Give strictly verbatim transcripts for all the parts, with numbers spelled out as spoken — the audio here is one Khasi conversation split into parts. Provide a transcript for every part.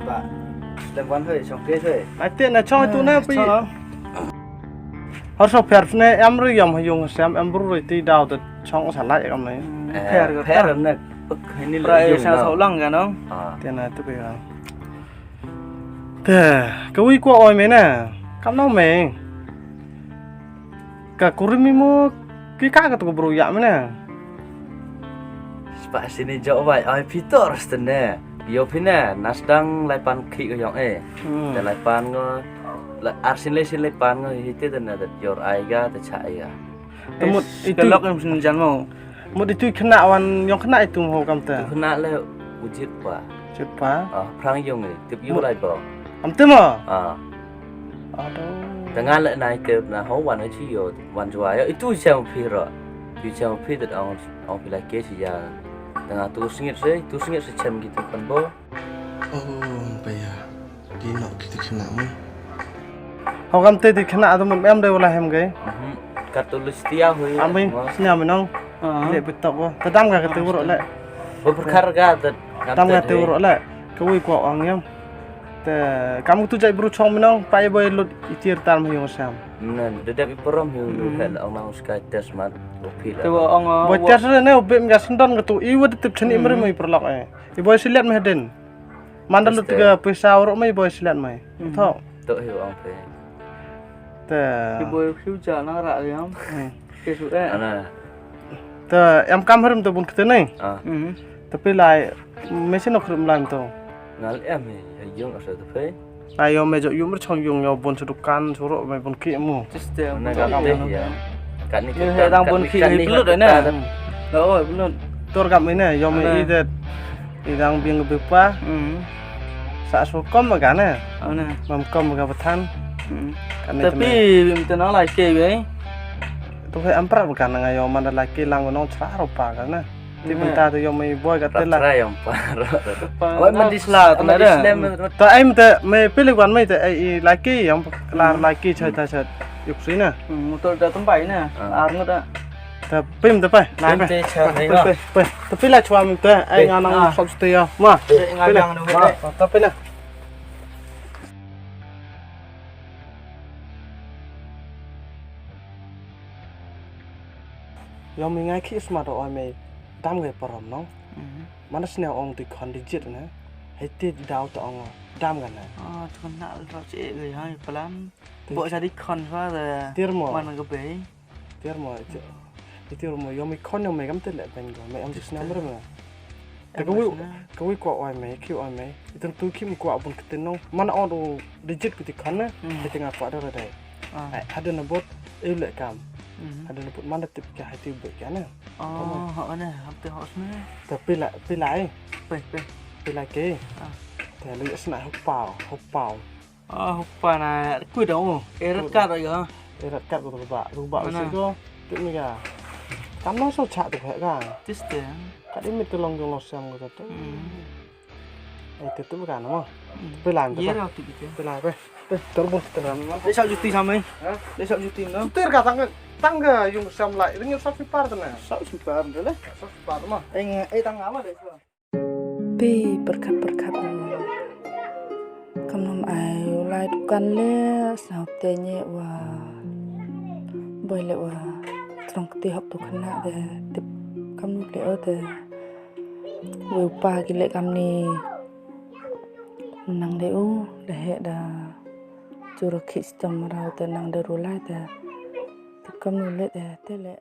Ba. Lem wan hoi, chong ke hoi. Ai te na chong tu na pi. Chong. Har so per ne em ri yam ha yung sem em bru ri ti dau te chong sa lai kam ne. Eh, per, per ne. Pek ni le. Pra yung sa na. Sa lang ka nong. Ah. Te na tu pi ka. Te, ka wi kwa oi me na. Kam nong me. Ka kurim mo ki ka ka tu bru ya me na. Spa sini jauh bai ai pitor stene. Yo pine nasdang lai pan ki ko yong eh. Hmm. Te lai pan ngo la arsin le sin lai pan ngo hite te na te yor ai ga te cha ai ga. Te mut itu kelok em sin jan mo. Mut itu kena wan yong kena itu mo kam te. Tu kena le ujit pa. Ujit pa. Ah, prang yong eh. Tip yong lai bro. Am te mo. Ah. Aduh. Tengah lek nai te na ho wan aji yo wan jua yo itu jam phi ro. Itu jam phi det ong ong phi lai ke si ya. Tengah tu sengit se, tu sengit se chem gitu kan bo. Oh, paya. Di nok kita kena mo. Ho kam te di kena tu mun em de wala hem ge. Mhm. Katulis tia hui. Ami snya menong. Ah. Lek betok ko. Tedam ga kete urok lek. Beperkar ga tet. Tam ga te urok lek. Ka wi ko ong yam. Te kam tu jai bru chong menong pai boy lut itir tar ma yong sam. Nan dedap i perom yong lu hel ong nang sky test mat. Opi la. Te wa ong boy test ne u bim ga sendon ga tu i wa tetep chani meri mai perlok eh. I boy silet ma hedin. Mandal lut ga pisa urok mai boy silet mai. Tho. To hi ong pe. Te. I boy fiu ja na ra yam. Ke su eh. Ana. Te em kam harim te bun kete nei. Ah. Te pi lai mesin ok rim lam to. Ngal em he yung asa te pe. Ayo me jok yum chong yung yo bun su dukan suro me bun ki mu. Tiste. Na ka te ya. Kat ni kita dang bun ki pelut na. Lo pelut. Tor kam ine yo me i det. I dang biang bi pa. Sa su kom ma ka ne. Mam kom ma ka pathan. Kan ni tapi bim te na lai ke be. Tu he ampra ba ka na nga yo man da lai ke lang nong chra ro pa ka na. Ti bim ta tu yo me boy ka te la. Chra yom pa ro. Oi man di sla tu na da. Ta ai me te me pili wan me te ai i lai ke yom klar lai ke chai ta chai. Yuk sui na. Motor da tumbai na. Ar ngut da. Ta pim ta pai. Pim te cha nei. Pai. Ta pi la chwa mi ta ai nga nang sop sti ya. Ma. Nga yang nu. Ta pi na. Yo mi ngai ki sma to oi me dam ngai parom no. Mana sne ong ti khon di jit na. Hai ti dau to ong dam ga na. Ah, tu na ro che ga hai plan. Bo sa di khon fa de. Tir mo. Mana ga be. Tiar mo, tiar mo, yo mi khon yo me kam te le ben go, me am jis nam re me. Te ka wi, ka wi kwa oi me, ki oi me. Itang tu kim kwa bun kete no. Man on o digit kuti khon ne, kete nga kwa dara dai. Ai, hada na bot, eu le kam. Hada na bot man da tip ka hati be ka ne. Oh, ho ne, hap te hos ne. Te pila, pila eh. Pe, pe. Pila ke. Te lu sna ho pau, ho pau. Ah, pa na ku dong. Eh, red card ya. Eh, red card ko ba. Ru ba se ko. Tu ni ga. Kam no so cha tu ka. Tiste. Ka di mit long jong lo siam ko tu. Eh, tu tu ka na mo. Pelan tu. Ye ra tu gitu. Pelan pe. Pe, tur bun tu na. Le sa juti sama. Ha? Le sa juti no. Ter ka tang tang ga yung sam lai. Ring sa si par tu na. Sa si par tu le. Sa si par ma. Eh, eh tang ama de. Pi pyrkhat pyrkhat. Kam nang ai u lai dukan le sngewthuh ñiew wa. Boi le wa. Trong kti hok tu khynnah de tip kam nu le o de. Wei u pa ki le kam ni. Nang de u le he da. Jura khi stom rau te nang de ru lai te. Tip kam nu le te te le.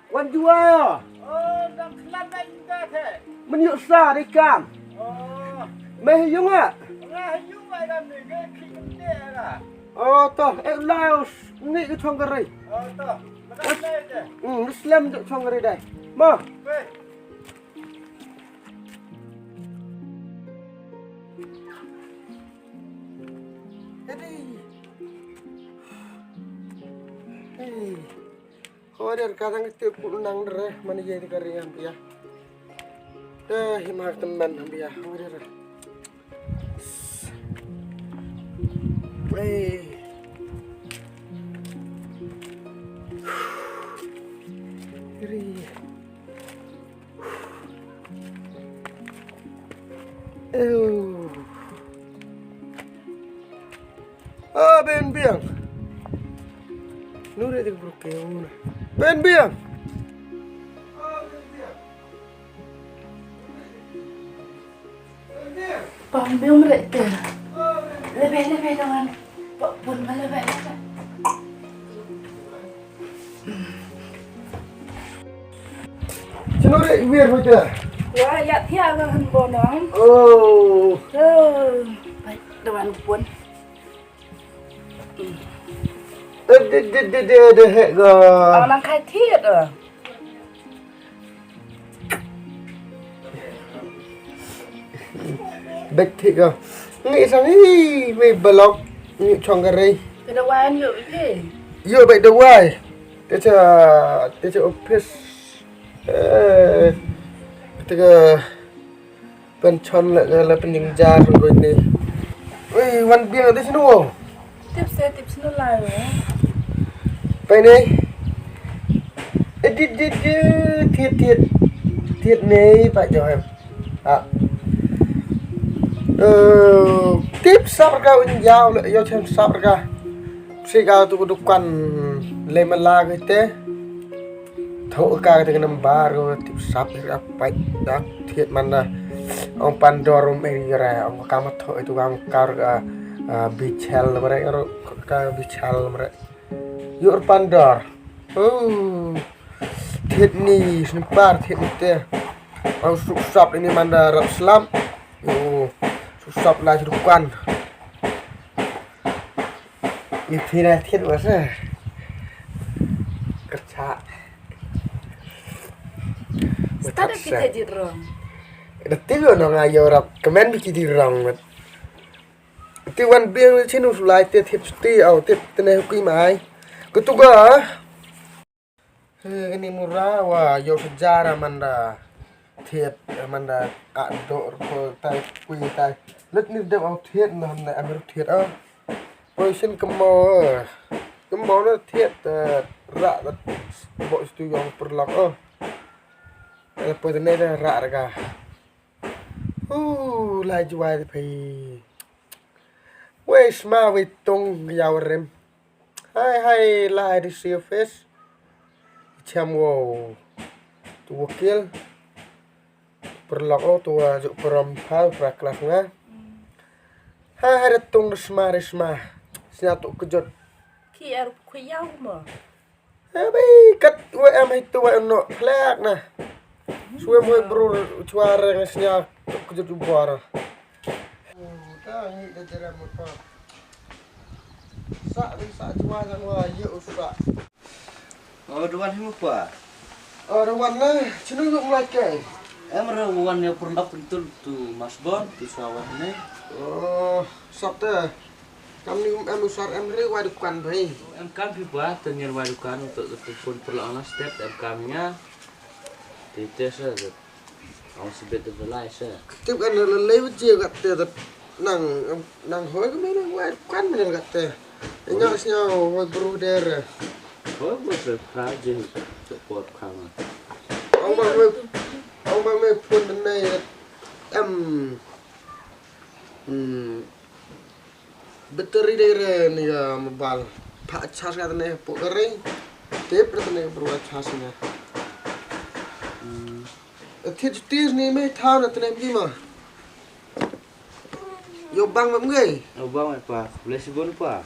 Wan jua ya. Oh, dang khlan na inda the. Men yuk sa di kam. Oh. Me yung a. Nga yung ai dam ni ke ki te ra. Oh, to, eh, lai ni ke chong kari. Oh, to. Makan na ite. Hmm, Muslim tu chong kari dai. Ma. Pe. Hei. Hei. Khublei ka dang te ku nang dre man ye te ka ring am pia. Te hi ma te man am pia. Khublei. Hei. Ri. Oh. Ah, Ben Biang. Nuri dik bruke una. Ben Biang. Pam biang mrek te. Lebe, lebe, dengan. Pak pun ma lebe, lebe. Sino re wir hoja. Wa ya thia ga han bonong. Oh. Bai, dewan pun. De de de de de de he ga. Ang nang khai thiat. Bek thik ah. Ngi sang hi wei balok ngi chong ka rei. Te da wai an yu pi. Yu bek da wai. Te cha te cha office. Eh. Te ka pen chon le le pen jing jar ko ni. Wei wan biang te sino. Tip se tip snu lai we. Pai nei. Edit dit dit thiet thiet. Thiet nei pa jo em. Ah. Eh, tip sap ka un jao le yo chem sap ka. Si ka tu dukan le mala ke te. Tho ka te ka nambar ko tip sap ka pai dak thiet man da. Ong pan dor um eri ra ong ka ma tho itu ka ong kar ka, ah, bichel mare ro ka bichel mare. Yor pan dor. Oh. Thiet ni sniper thiet ni te. Ong suk sap ini man da rap slap. Oh. Suk sap la dukan. Ni phi na thied wa sa. Kerja. Start kita jit rong. Dah tiga nong ayo rap kemen biki di rong mat. Ti wan biang chin u sulai te thied ti au te tene hui mai. Ketuga. He, kani mura wa yo sejarah manda thied, manda ka do ko tai kui tai. Let ni dep au thied na na amir thied ah. Poi sin kemo. Kemo na thied ra da bo stu yong perlak ah. Ele poi ne da ra ra ga. Uh, la juai pai. Wei sma wei tong ya rem. Hai hai la di si office. Cham wo. Tu wakil. Perlok o tu wa juk perom pal pra kelas nga. Hai hai da tong da sma da sma. Snya tu kejut. Ki er ku yau mo. Bai kat wa em hai tu wa no plek na. Suwe mo bro chuar nga snya kejut jubor. Ta ngi da jere mo pa. Sa bin sa chuar nga ye u sa. Oh, duan hi mo pa. Oh, duan na chinu yuk mulai ke. Em re wan ya perndak pentul tu mas bon tu sawan ne. Oh, sap te. Kam ni em usar em re wa dukan bai. Em kam pi ba te nyer wa dukan untuk tu pun perlu ana step em kam nya. Ti te se. Ong sibit tu belai se. Tip kan le le je kat te nang nang hoi ke me nang wa dukan me kat te. Nya snya hoi bro der. Hoi bro se pra je. Support kam. Ong ba me ong ba me pun ne em. Hmm. Battery de re ni ga mobile. Pa charge ka tene po ka re. Tip re tene pro charge ne. Hmm. Thit tir ni me thaw na tene bi ma. Yo bang ma ngai. Yo bang ma pa. Boleh sibon pa.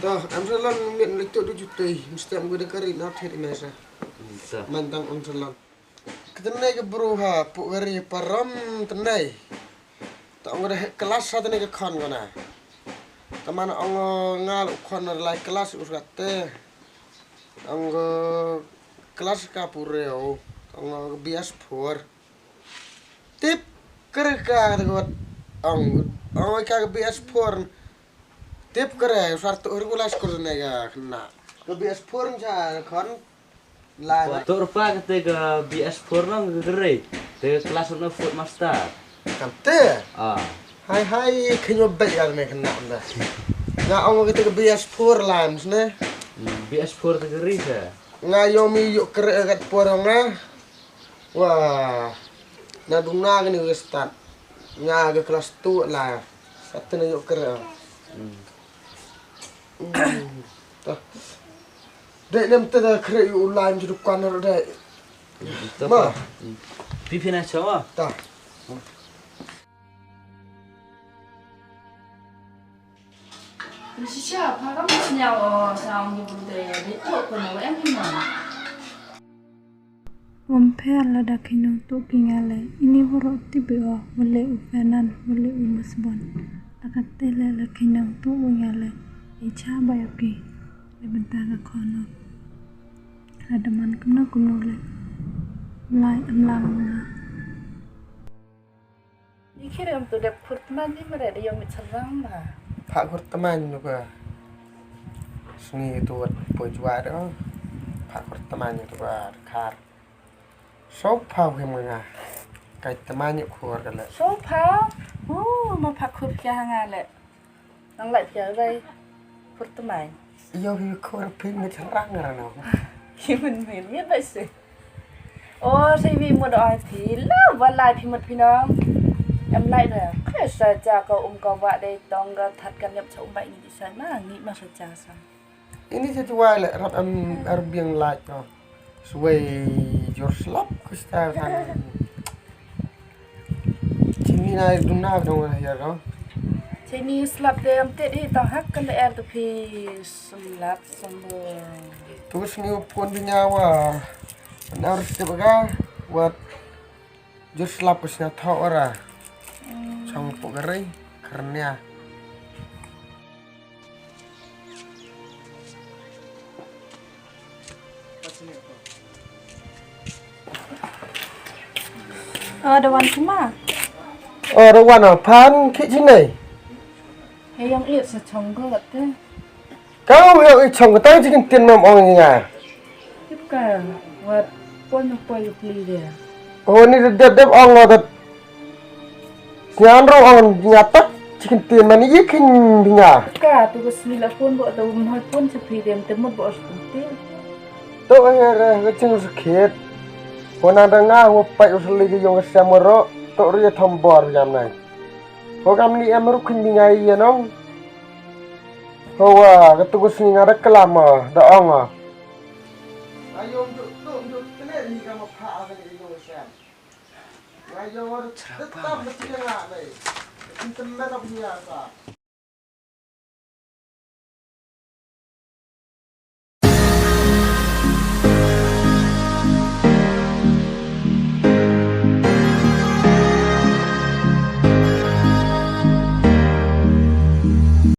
Dah, am salon mit lik tu du jutai. Mesti am gede kari na thit me sa. Hmm, ta. Mantang am salon. Ka tnai ka bru ha pu gari param tnai. Ta ong da kelas ha tnai ka khon kana. Ta man ong nga lu khon lai kelas u sate. Ong kelas ka pureo. Ong bias pur. Tip kerka ta got. Ong, ong ka B S four. Tip kare, sar tu ur gula skur ne ka kena. Ka B S four cha kon. Lai. Wa, tu rupa kata ka B S four nong ka kare. Te ka class of fourth master. Kante? Ah. Hai, hai, kynyo bet ya ne kena anda. Nga ong kata ka B S four lai, ne? Hmm, B S four te kare sa. Nga yomi yuk kare kat por nga. Wah, na duna kani ka start. Nga ka class two la. Kata na yuk kare. Hmm. Hmm. Tah. Dek nem te da kare yu lai mesti dukan ro dek. Ito ma. Pa. Hmm. Pipi na chawa. Tah. Shisha, pha kam sñiaw o, sa ong ki bun te, de tok ko na em ni na. Wan pher lada ki nongtuh ki nga leh, ini baroh tip ïa u, u leh u Fernand, u leh u Masbon. La katte leh la ki nongtuh u nga leh, i cha ba ïa ki, leh bynta ka khonok. Lada man kumno kumno leh, lai em lang nga. Ni khire em tu dep khur tman ni mare de yong mit sarang ba. Pha khur tman nu ka. Sngi tu wat po jwa de. Pha khur tman tu ka khar. So pha him nga. Kai tman yu khur ka le. So pha. Oh, ma pha khur kya nga le. Nang lai pia bai. Khur tman. Yo hi khur phi mit sarang ra no. Hi min min mit bai se. O, sai wi mut oi phi la wa lai phi mut phi nong. Em lai da. Kre sa ja ka um ka wa de tong ka that kan yap cha um bai ngi di sai ma ngi ma sa ja sa. Ini sa tuwai le rap em er biang lai no. Suwei jor slap ku sta kan. Chini na duna dong ya no. Chini slap de em te di tong hak kan de er tu phi slap. Sambung. Terus ni pun binyawa. Benar setiap ga buat jus lapis nya thok ora. Hmm. Sang pok gari kernia. Oh, da wan kuma. Oh, da wan ah, pan ki jinai. He yang iya sa chong go te. Kau ïoh i chong ka tang chicken tin mam ong ïa nga. Tip ka, wat poi na poi ka pli dia. Oh, ni dep dep ong lo dat. Ngan ro ong nya tak chicken tin man i kin bi nga. Tip ka, tu ka sni la pun bo tu mhoi pun cha pli dem te mut bo os pun ti. To ai re ka ching sakit. Ko na da nga ho pai us li ka yong ka sem ro. To ri thom bor jam nai. Ko kam ni em ru kin bi nga i nong. Hawa, katu ka sngi nga da klam, ah, da ong, ah. Ayo, mjuk tu, mjuk tu, ni ka ma pha ka ni lo sian. Ayo, tetap mesti nga dai. Mesti temen aku punya apa?